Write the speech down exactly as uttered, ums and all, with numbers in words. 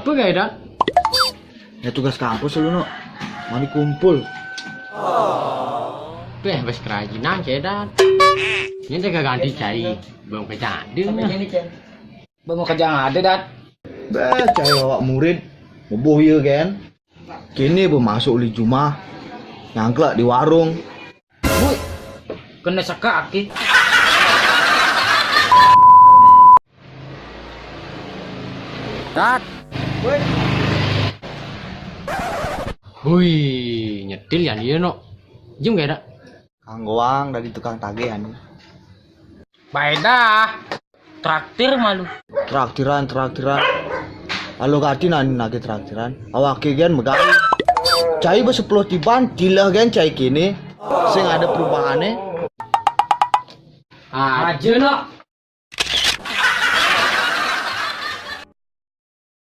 Apa gawe, Dat? Ya tugas kampus lu, Nok. Mari kumpul. Tuh, eh, wis kerajinan, cai, Dat. Ini tega ganti cai. Belum kejadian. Bang, mau kerja ada, Dat. Bah, cai awak murid. Meboh ya, kan? Kini be masuk li jumah. Nyangklak di warung. Woi, kena sekak aki. Dat. Woi. Hui, nyetil ya dia, Nok. Jam gak ada? Kang Goang dari tukang tagih anu. Bae dah. Traktir malu. Traktiran, traktiran. Alo gati nani nagih traktiran. Awake gen megai. Cai be sepuluh tiban, tilah gen cai kini. Sing ada perubahane. Aja, Nok.